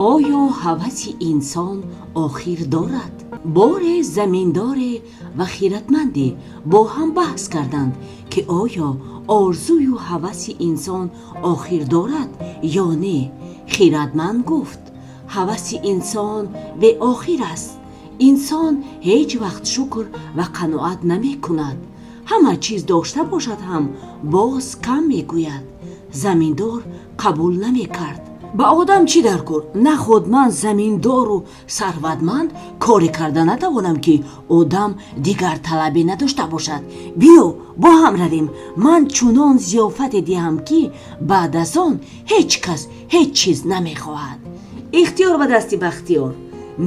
Оё ҳаваси инсон охир дорад? Боре заминдоре ва хиратманде бо ҳам баҳс карданд, ки оё орзую ҳаваси инсон охир дорад ё не? Хиратманд гуфт: ҳаваси инсон беохир аст. Инсон ҳеҷ вақт шукр ва қаноат намекунад. Ҳама чиз дошта бошад ҳам, боз кам мегӯяд. Заминдор қабул намекард. Ба одам чӣ даркор? Наход ман заминдору сарватманд коре карда натавонам, ки одам дигар талабе надошта бошад. Биё, бо ҳам равем. Ман чунон зиёфате диҳам, ки баъд аз он ҳеҷ кас ҳеҷ чиз намехоҳад. Ихтиёр ба дасти Бахтиёр,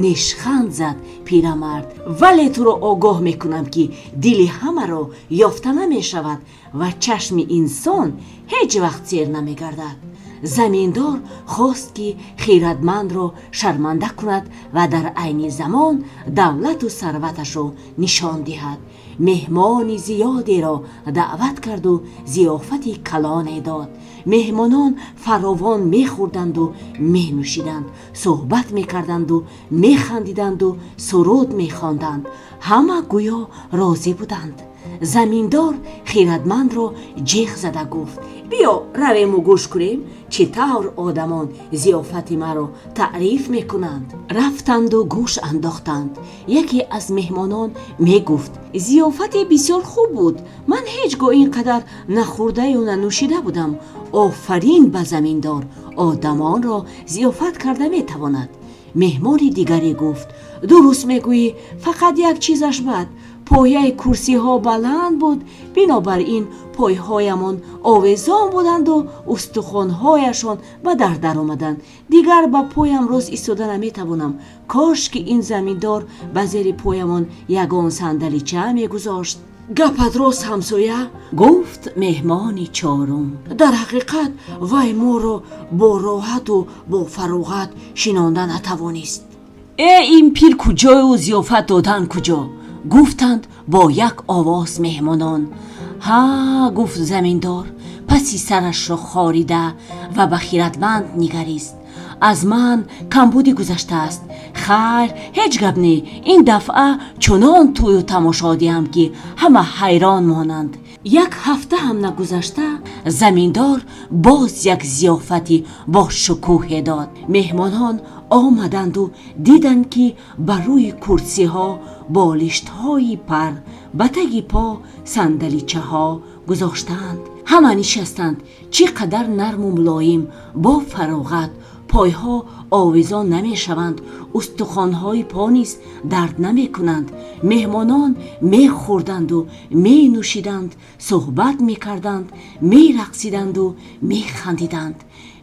нишханд зад пирамард. Вале туро огоҳ мекунам, ки дили ҳамаро ёфта намешавад ва чашми инсон ҳеҷ вақт сер намегардад. Заминдор хост, ки хиратмандро шарманда кунад ва дар айни замон давлату сарваташро нишон диҳад. Меҳмони зиёдеро даъват карду зиёфати калоне дод. Меҳмонон фаровон мехӯрданду менӯшиданд, суҳбат мекарданду механдиданду суруд мехонданд. Ҳама гӯё розӣ буданд. Заминдор хиратмандро ҷеғ зада гуфт: биё равему гӯш кунем, чӣ тавр одамон зиёфати маро таъриф мекунанд. Рафтанду гӯш андохтанд. Яке аз меҳмонон мегуфт: зиёфате бисёр хуб буд. Ман ҳеҷ гоҳ ин қадар нахӯрдаю нанӯшида будам. Офарин ба заминдор, одамонро зиёфат карда метавонад. Меҳмони дигаре гуфт: дуруст мегӯӣ, фақат як чизаш бад. Пояи курсиҳо баланд буд, бинобар ин пойҳоямон овезон буданду устухонҳояшон ба дард даромаданд. Дигар ба поям рост истода наметавонам. Кош ки ин заминдор ба зери поямон ягон сандалича мегузошт. Гапат рост, ҳамсоя, гуфт меҳмони чорум. Дар ҳақиқат вай моро бо роҳату бо фароғат шинонда натавонист. Э, ин пир куҷою зиёфат додан куҷо? Гуфтанд бо як овоз меҳмонон. Ҳа, гуфт заминдор, паси сарашро хорида ва ба хиратманд нигарист. Аз ман камбудӣ гузаштааст. Хайр, ҳеҷ гап не, ин дафъа чунон тӯю тамошо диҳам, ки ҳама ҳайрон монанд. Як ҳафта ҳам нагузашта, заминдор боз як зиёфати бошукӯҳе дод. Меҳмонон омаданду диданд, ки ба рӯи курсиҳо болиштҳои пар, ба таги по сандаличаҳо гузоштаанд. Ҳама нишастанд. Чӣ қадар нарму мулоим, бо фароғат, пойҳо овезон намешаванд, устухонҳои по низ дард намекунанд. Меҳмонон мехӯрданду менӯшиданд, суҳбат мекарданд, мерақсиданду механдиданд.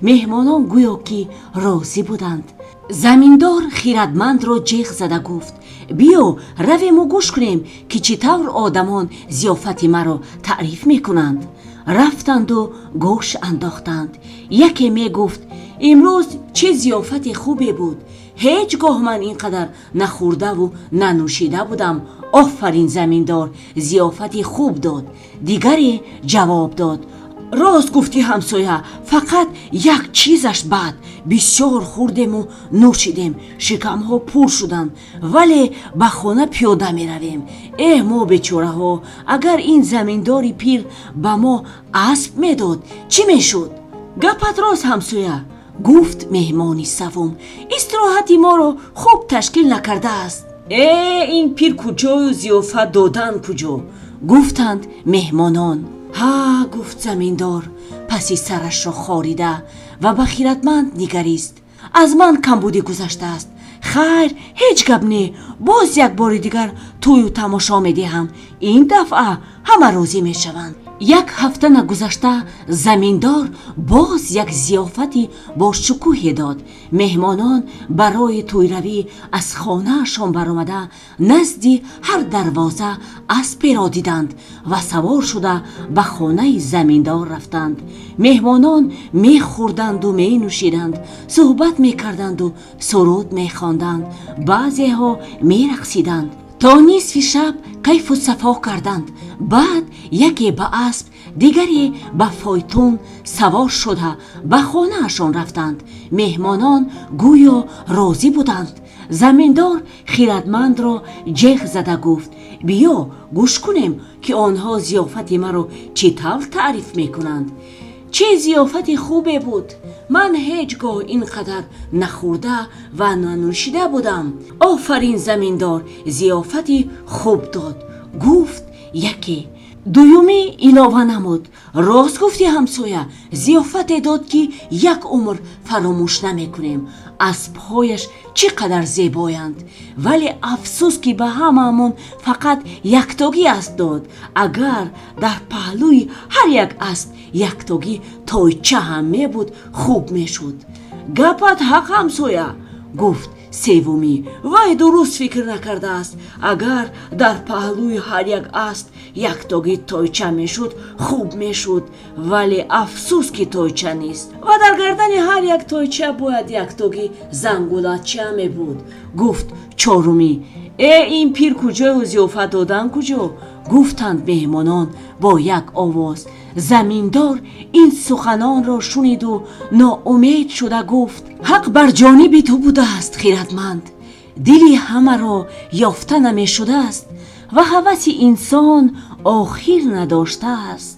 Меҳмонон гӯё ки розӣ буданд. Заминдор хиратмандро ҷеғ зада гуфт: биё равему гӯш кунем, ки чӣ тавр одамон зиёфати маро таъриф мекунанд. Рафтанду гӯш андохтанд. Яке мегуфт: имрӯз чӣ зиёфати хубе буд! Ҳеҷ гоҳ ман ин қадар нахӯрдаву нанӯшида будам. Офарин заминдор, зиёфати хуб дод. Дигаре ҷавоб дод: рост гуфтӣ ҳамсоя, фақат як чизаш бад. Бисёр хӯрдему нӯшидем, шикамҳо пур шуданд, вале ба хона пиёда меравем. Эҳ, мо бечораҳо, агар ин заминдори пир ба мо асп медод, чӣ мешуд? Гапат рост ҳамсоя, гуфт меҳмони севум, истироҳати моро хуб ташкил накардааст. Э, ин пир куҷою зиёфат додан куҷо? Гуфтанд меҳмонон. Ҳа, гуфт заминдор, паси сарашро хорида ва ба хиратманд нигарист. Аз ман камбудӣ гузаштааст. Хайр, ҳеҷ гап не, боз як бори дигар тӯю тамошо медиҳам. Ин дафъа ҳама розӣ мешаванд. Як ҳафта нагузашта, заминдор боз як зиёфати бошукӯҳе дод. Меҳмонон барои тӯйравӣ аз хонаашон баромада, назди ҳар дарвоза асперо диданд ва савор шуда ба хонаи заминдор рафтанд. Меҳмонон мехӯрданду менӯшиданд, суҳбат мекарданду суруд мехонданд, баъзеҳо мерақсиданд. То нисфи шаб кайфу сафо карданд. Баъд яке ба асп, Дигаре ба фойтун савор шуда ба хонаашон рафтанд. Меҳмонон гӯё розӣ буданд. Заминдор хирадмандро ҷеғ зада гуфт: «Биё, гӯш кунем, ки онҳо зиёфати маро чӣ тавр таъриф мекунанд. Чӣ зиёфати хубе буд! Ман ҳеҷ гоҳ ин қадар нахӯрда ва нанӯшида будам. Офарин, заминдор зиёфати хуб дод», гуфт яке. Дуюмӣ илова намуд: «Рост гуфтӣ, ҳамсоя, зиёфате дод, ки як умр фаромӯш намекунем. Аспҳояш чӣ қадар зебоянд! Вале афсӯс, ки ба ҳамаамон фақат яктогӣ асп дод. Агар дар паҳлӯи ҳар як асп яктогӣ тойча ҳам мебуд, хуб мешуд». «Гапат ҳақ, ҳамсоя», гуфт севумӣ, «вай дуруст фикр накардааст. Агар дар паҳлӯи ҳар як асп яктогӣ тойча мешуд, хуб мешуд, вале афсӯс, ки тойча нест ва дар гардани ҳар як тойча бояд яктогӣ зангулача мебуд», гуфт чорумӣ. «Э, ин пир куҷою зиёфат додан куҷо?» гуфтанд меҳмонон бо як овоз. Заминдор ин суханонро шуниду ноумед шуда гуфт: «Ҳақ бар ҷониби ту будааст, хирадманд. Дили ҳамаро ёфта намешудааст ва ҳаваси инсон охир надоштааст».